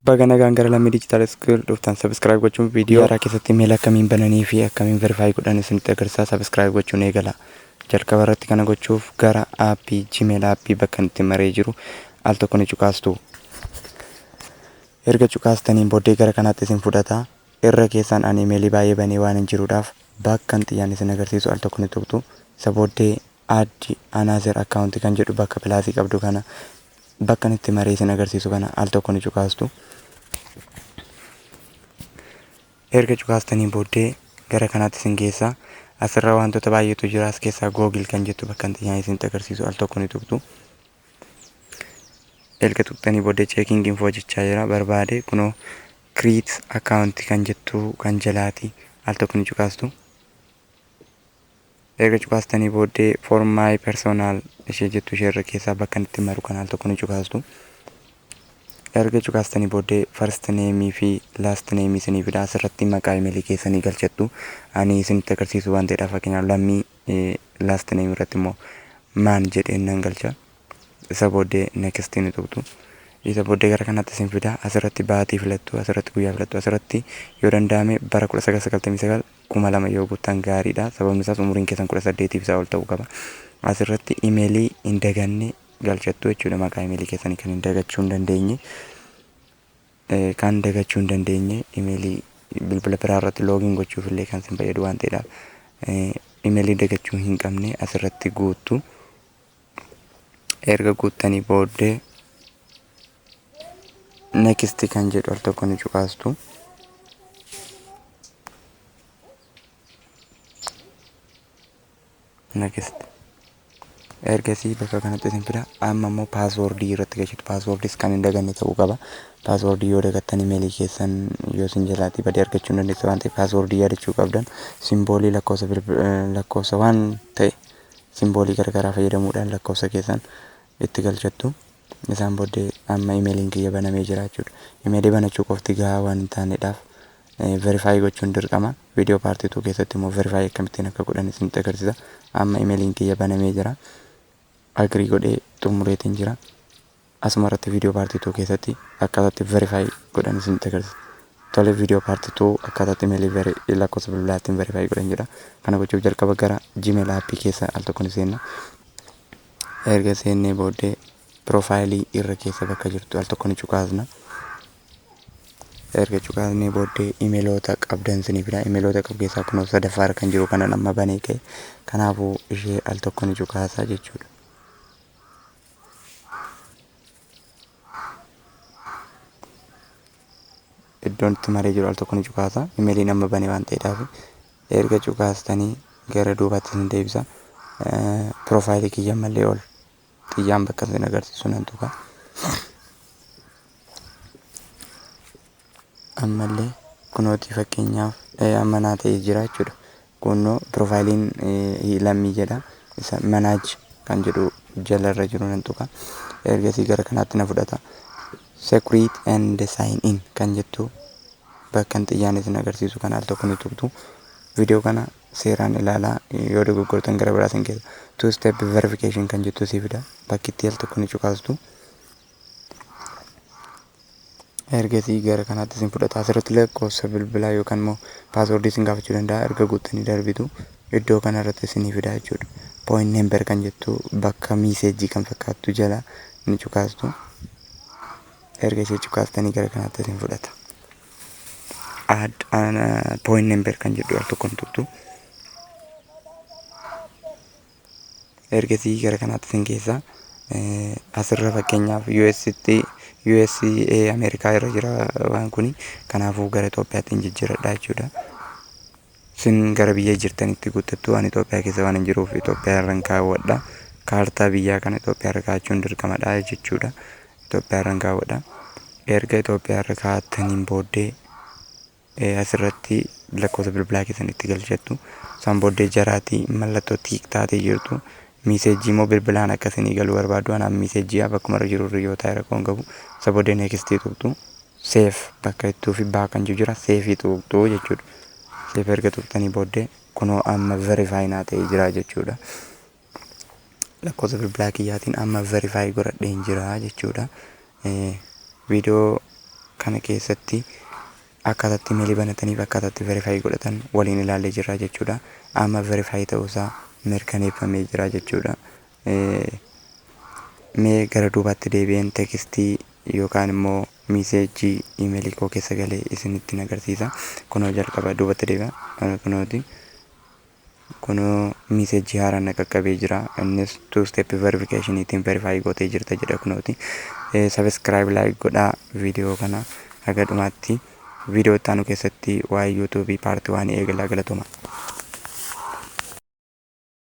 Baga nagaan gara Lammii Digital School dhuftan. Subscribe gochuun viidiyoo haaraa keessatti mail akkamiin bananii fi akkamiin verify godhan isinitti agarsiisa. Subscribe gochuun eegala. Jalqaba irratti kana gochuuf gara aappii Gmail aappii bakka itti maree jiru al tokko ni cuqaastu. Erga cuqaastaniin booddee gara kanaatti isin fudhata. Irra keessaan ani imeelii baay'ee banee waan hin jiruudhaaf bakka xiyyaan isin agarsiisu al tokko ni tuqxu. Isa booddee "Add another account" kan jedhu bakka pilaasii qabdu kana, bakka itti maree isin agarsiisu kana al tokko ni cuqaastu. Erga cuqaastanii booddee gara kanaatti isin geessa. Asirra wantoota baay'eetu jira. As keessaa "Google" kan jettu bakka xiyyaan isinitti agarsiisu al tokko ni tuqxu. Erga tuqxanii booddee "Checking info" jechaa jira. Barbaade kunoo "Create account" kan jettu kan jalaati al tokko ni cuqaastu. Erga cuqaastanii booddee "For my personal" ishee jettu ishee irra keessaa bakka itti maru kan al tokko ni cuqaastu. Erga cuqaastanii booddee first name fi last name isinii fida. Asirratti maqaa imeelii keessanii galchattu. Ani isinitti agarsiisu waan ta'eedhaaf, fakkeenyaaf Lammii, last name irratti immoo maan jedheen nan galcha. Isa booddee next ni tuqxu. Isa booddee gara kanaatti isin fida. Asirratti baatii filattu, asirratti guyyaa filattu, asirratti yoo danda'ame bara 1999 2000 yoo guuttan gaariidha. Sababni isaas umuriin keessan 18 isaa ol ta'uu qaba. Asirratti imeelii hin daganne galchattu jechuudha. Maqaa imeelii keessanii kan hin dagachuu hin dandeenye. Kan dagachuu hin dandeenye, imeelii bilbila biraa irratti login gochuuf illee kan isin fayyadu waan ta'eedhaaf, imeelii dagachuu hin qabne asirratti guuttu. Erga guuttanii booddee "Next" kan jedhu al tokko ni cuqaastu. Next. Ergasii bakka kanatti isin fida. Amma immoo paaswoordii irratti galchitu. Paaswoordiis kan hin daganne ta'uu qaba. Paaswoordii yoo dagattan imeelii keessan yoo isin jalaatii badee argachuu hin dandeessu waan ta'eef, paaswoordii yaadachuu qabdan. Simboolii, lakkoofsa, lakkoofsa waan ta'e, simboolii garagaraa fayyadamuudhaan lakkoofsa keessan itti galchattu. Isaan booddee amma imeeliin kiyya banamee jira jechuudha. Imeelii banachuu qofti gahaa waan hin taaneedhaaf verify gochuun dirqama. Viidiyoo part 2 keessatti immoo verify akkamittiin akka godhan isinitti agarsiisa. Amma imeeliin kiyya banamee jira. Agree godhee xumureetiin jira. Asuma irratti viidiyoo part 2 keessatti akkaataatti verify godhan isinitti agarsiisa. Tole, viidiyoo part 2 akkaataatti imeelii lakkoofsa bilbilaatiin verify godhan jedha. Kana gochuuf jalqaba gara Gmail aappii keessa al tokko ni seenna. Erga seennee booddee piroofaayilii irra keessa bakka jirtu al tokko ni cuqaasna. Erga cuqaasnee booddee imeeloota qabdan isinii fida. Imeeloota qabu keessaa kunoo sadaffaarra kan jiru kana amma banee ka'e. Kanaafuu ishee al tokko ni cuqaasaa jechuudha. Iddoon itti maree jiru al tokko ni cuqaasa. Imeeliin amma banee waan ta'eedhaaf. Erga cuqaastanii gara duubaatti isin deebisa. Piroofaayilii kiyya ammallee ol xiyyaan bakka isin agarsiisu nan tuqa. Ammallee kunootii fakkeenyaaf amma naa ta'ee jira jechuudha. Kunoo piroofaayiliin Lammii jedha. Isa "Manage" kan jedhu jalarra jiru nan tuqa. Ergasii gara kanaatti na fudhata. "Security and sign in" kan jettu bakka xiyyaan isin agarsiisu kana al tokko ni tuqxu. Viidiyoo kana seeraan ilaalaa, yoo dogoggortan gara biraa isin keessa. "Two step verification" kan jettu si fida. Bakki itti al tokko ni cuqaastu. Ergasii gara kanaatti isin fudhata. Asirratti lakkoofsa bilbilaa yookaan immoo paaswoordii isin gaafachuu danda'a. Erga guuttanii darbitu iddoo kanarratti isinii fida jechuudha. "Phone number" kan jettu bakka miiseejii kan fakkaattu jala ni cuqaastu. Erga ishee cuqaastanii gara kanaatti isin fudhata. "Add phone number" kan jedhu al tokkoon tuqxu. Ergasii gara kanaatti isin geessa. Asirra fakkeenyaaf UStti, USA Ameerikaa irra jira waan kuni. Kanaafuu gara Itoophiyaatti hin jijjiiradha jechuudha. Isin gara biyya jirtanitti guuttattu. Waan Itoophiyaa keessa waan hin jiruuf Itoophiyaa irra kaawwadha. Kaartaa biyyaa kana Itoophiyaa irra kaa'achuun dirqamadha jechuudha. Itoophiyaa irra kaawwadha. Erga Itoophiyaa irra kaa'attaniin booddee asirratti lakkoofsa bilbilaa keessan itti galchattu. Isaan booddee jaraatii mallattoo tick taatee jirtu. Miiseejii immoo bilbilaan akka isinii galuu barbaadu. Anaaf miiseejii bakkuma irra jiru yoo ta'e rakkoo hin qabu. Isa booddee nextii tuqxu. Save bakka ittuu fi back kan jiru jira. Saveii tuqxu jechuudha. Save erga tuqxanii booddee kunoo amma verify naa ta'ee jira jechuudha. Lakkoofsa bilbilaa kiyyaatiin amma verify godhadheen jira jechuudha. Viidiyoo Kana keessatti akkaataatti imeelii banataniif akkaataatti verify godhatan waliin ilaallee jirra jechuudha. Amma verify ta'uusaa mirkaneeffamee jira jechuudha. Mee gara duubaatti deebi'een textii yookaan immoo messageii imeelii koo keessa galee isinitti agarsiisa. Kunoo jalqaba duubatti deebi'a. Kunooti. Kunoo messageii haaraan na qaqqabee jira. Innis two step verification verify gootee jirta jedha kunooti. Subscribe, like godhaa viidiyoo kana haga dhumaatti. Viidiyoo itti aanu keessatti waa'ee YouTubeii part one eegalaa. Galatooma.